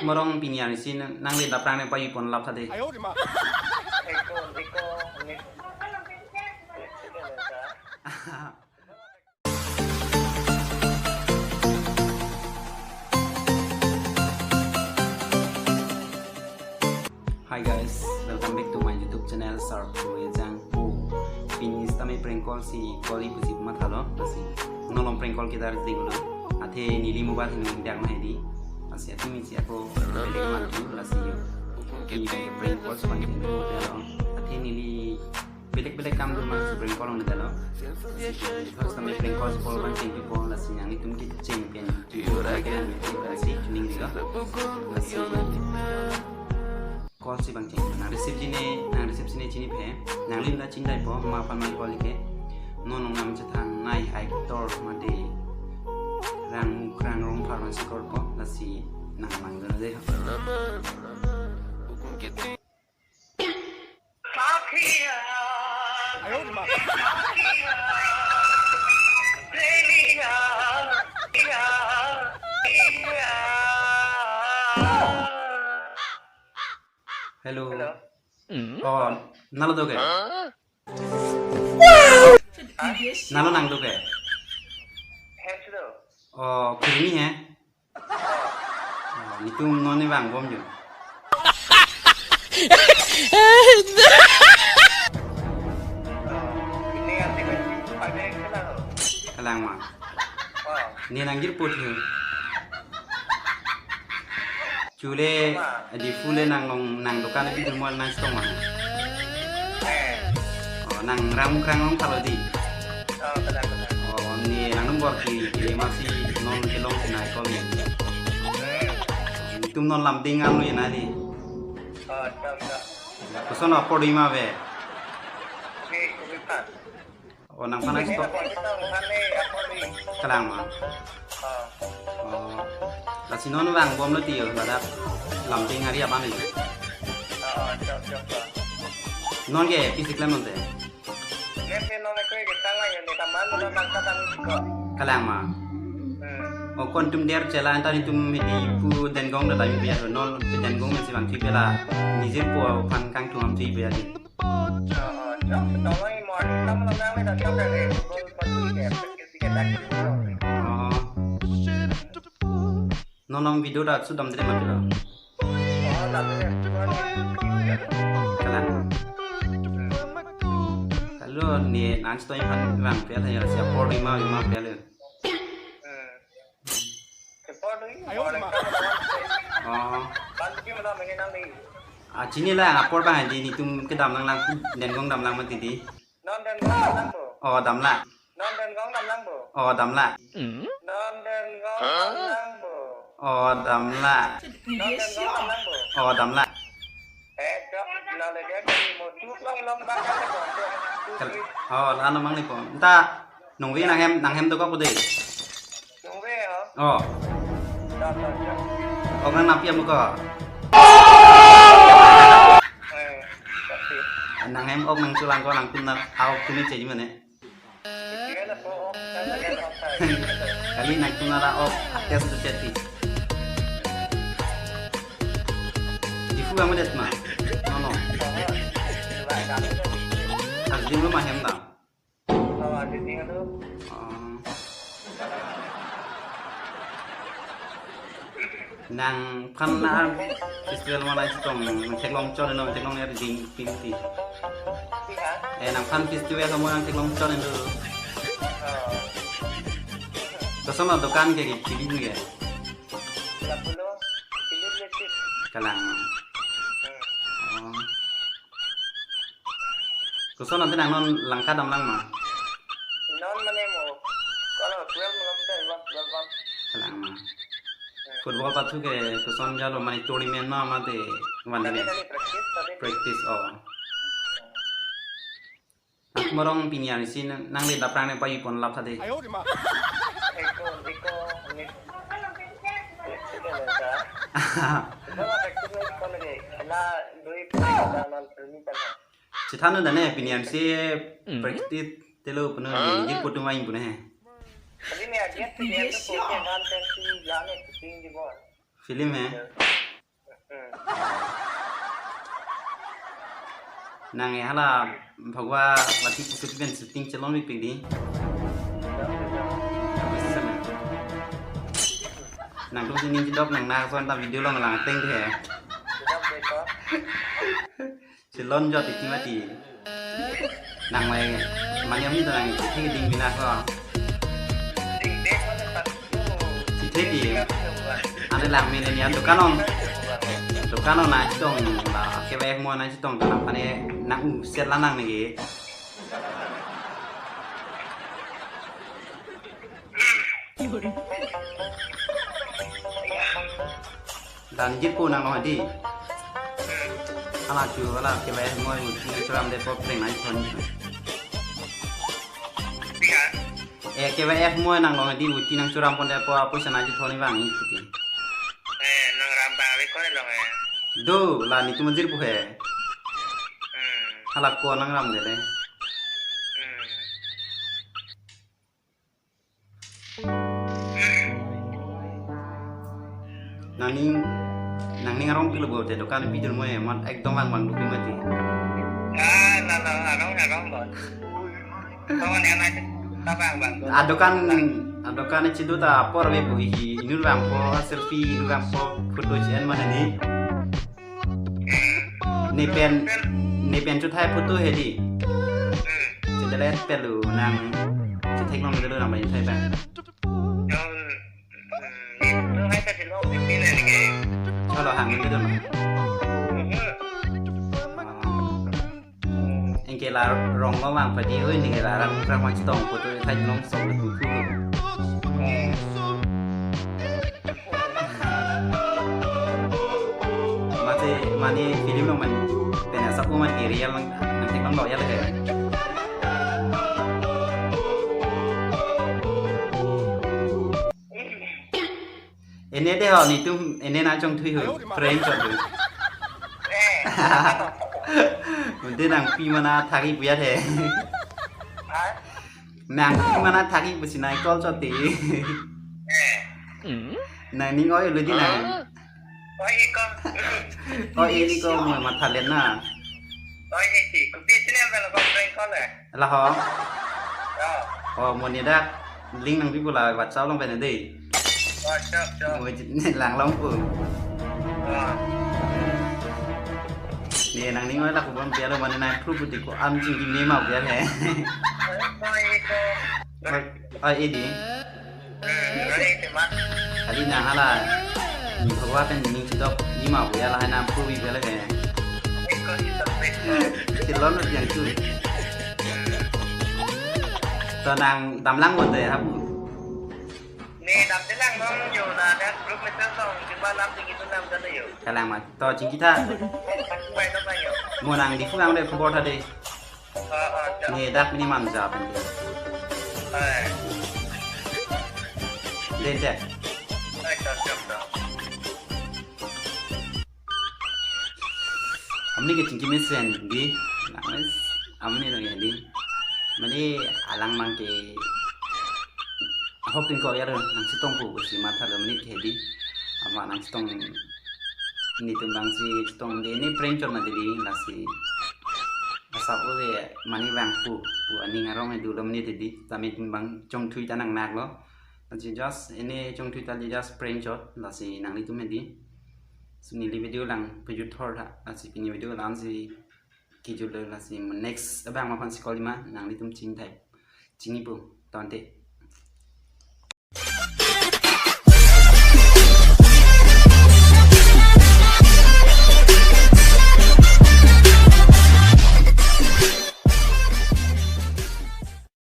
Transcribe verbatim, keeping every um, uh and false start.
Morong pini arnisi nang, nangli daprang ne payu pon lap tha dei. Eko, eko, eko. Hi guys, welcome back to my YouTube channel, Sharp Ejang. Oh, pini sitame prank call si call-i pusi mathalo, lasi non along prank call kita ring lo. Athe neli mobile hinung diak nai dei. Lasi athe misi ako belek matu, lasi yo. Ini prank call si pangcheng lo. Athe neli belek belek kam dun masi prank call ong dalo. Lasi sitame prank call si call pangcheng ko, lasi nanglitum kecheng pen. Lasi tuning dei lo. Lasi call si pangcheng. Nang receive ji ne, nang receive ji ne chiniphe. Nangli la chingdai po, ma aphan ma call ke. Non nong nam chethang nai actor mate Rangmukrang Rongphar ma si call po, lasi nang lang dun dei. Hello. Hello. Oh, nalo do ke? Nalo nang do ke? Hem si do. Oh, kiri ni he? Oh, netum non ne vang bom jo. Ini yang tiga, tiga, tiga, tiga. Kalang ma. Oh. Ne nang jirpo thu. Chule, Diphu le nang long, nang dukan pi mo nang store ma. Eh. Oh, nang Rangmukrang Rongphar lo dei. Oh, benar, benar. Oh, ne nang nombor ki, ki masi non kelong sinai call ni. Hmm. Netum non Lumding an lo ye nai dei. Oh, siap, siap. Ya, koson apor dei ma ave. Kopi, kopi phan. Oh, nangphan nang store. Kopi phan, kopi phan le, apor dei. Kalang ma. Oh. Oh. Lasi non vang bom lo dei yo, ladak Lumding area abang lo yo. Oh, siap, siap, siap. Non ke pisi klem non te? Klem pen non ke ke tang la yo, ne kaman lo nang kadang ko. Kalang ma. Hmm. Oh, kon tum der chela anta netum hedi pu Dengong da dai biar non pu Dengong si vang si pela. Nijir po phan kangtung am si biar dei. Oh, oh, siap. Tolong i morning tam lo nang le da siap dei. Bol patu ke, ke, ke, ke. Oh. Non nang video da sudam dre ma pilo. Oh, da dre. Kalang. Hello, ne nang store phan vang pela ya, si apor dei ma, ma pela. Hmm. Apor dei, apor dei. Oh. Phan ki mana mene nang dei. Ah, chini la apor bang dei, netum kedam lang lang, Dengong dam lang mati dei. Non Dengong dam lang bo. Oh, damlak. Non Dengong dam lang bo. Oh, damlak. Non Dengong dam lang bo. Oh, damlak. Non Dengong dam lang bo. Oh, damlak. Eh, siap, na le dia kami mo tuk long long bang kan le bo. Kel-, oh, la no mang ni po. Anta, nungve nanghem, nanghem dokok dei. Nungve ho? Oh. Siap, siap, siap. Oh, nang napi am ko? Eh, siap, siap. Nanghem ok nang chulang ko nangtum na aok tumi cheji mane. Kali nangtum na ok ates tu cheti. Diphu ang medet ma. No, no. Asding lo ma hem da. Oh. Nangphan na festival mana chetong nang theklong chon no theklong er ding ping ti. Eh, nangphan festival kamu nang theklong chon do. Koson lo dukan ke ke pili nu ya. Kalang. Oh. Koson ante nang non langka dam lang ma? Non mane mo. Kalau twelve malom te, one, twelve, one. Kalang ma. Football pathu ke koson jalo mane tournament ma mate one day match. Tadi practice, tadi. Practice, oh. Morong pini arnisi nang, nangli daprang ne payu pon lap tha dei. Eko, eko, ni. Eko, eko, eko. Chethan dane pini arnisi practice telo puno ni jir putu main puno he. Film he? Nang e hala Bhagwa Vati pusi pen shooting chelong pik di. Nangtum si ning chidok nang na son ta video long lang teng he. Chelon jot iti mati. Nang mai manyam ni nang iti ding bina ko. Iti di. Ane lang mene ni dukan on. Dukan on na chitong la ke wek mo na chitong ta nang pane nang u set la nang ni. Dan jit po nang lo di. Ala chu ala ke wek mo u chini churam de pop ring nai thon. Eh, ke wek mo nang lo di u chini churam pon de po apo sana ji thon ni bang ni. Eh, nang ram ba we ko lo eh. Do la ni tu manjir pu he. Hmm. Hala ko nang ram de le. Hmm. Nangning nangning arong pilo bo te dukan pidun mo e mat ekdom bang bang dupi mati. Ah, la la arong arong bo. Kawan yang aja tabang bang. Adukan adukan chidu ta por we bo hi inur bang po selfie inur bang po photo chen mana ni. Ne pen ne pen chuthai photo he di. Chedele pelu nang chethek nong dulu nang pen chuthai pen. Cholo hang dulu nang. Engke la rong lo mang padi oi ni la rang rang mang chitong photo thai nong song na tu tu. Mate mane film nong man pen asap man ke real nang nang thek nong lo ya le. Ene de ho ni tum ene na chong thui ho prank chot du. Mate nang pi mana thagi buya the. Nang pi mana thagi busi nai call chot te. Nang ning oi lo di nang. Oi, iko. Oi, ini ko mo matalen na. Oi, ini si. Kopi sini yang kalau kau prank call eh. Lah ho. Ya. Oh, mo ni dak link nang pipo la WhatsApp long pen dei. Oh, siap, siap. Mo jit ni lang long po. Ya. Ni nang ning oi la ko bom pialo mane nai proof di ko am jing di ni mau pial he. Oi, iko. Oi, oi, ini. Kali na hala. Ni bhagwa pen ni chidok ni ma buya la na pu bi bela ke. Chilon yang tu. To nang damlang mo te hapu. Ni dam te lang nong yo la dan group message song jumpa lam tinggi tu nam dan yo. Kalang ma. To chingki tha. Bai to bai yo. Mo nang di fu ang de khobor tha de. Ni dak ni man ja pen de. De de. Amni ke chingki mesen di. Nang mes amni nang ya di. Mane alang mang ke. Ahok tin ko ya nang chitong ko si matha lo mane ke di. Ama nang chitong ni tumbang si chitong de ni prank chot ma di lasi. Asap ove mane bang pu pu aning arong edu lo mane di tame tumbang chongthui ta nang nak lo. Aji just ene chongthui ta di just prank chot lasi nanglitum di. So neli video lang pejut thor tha lasi pini video lang si kijut lo lasi next abang ma phan si kolima nanglitum ching thai. Chingni pu tonte.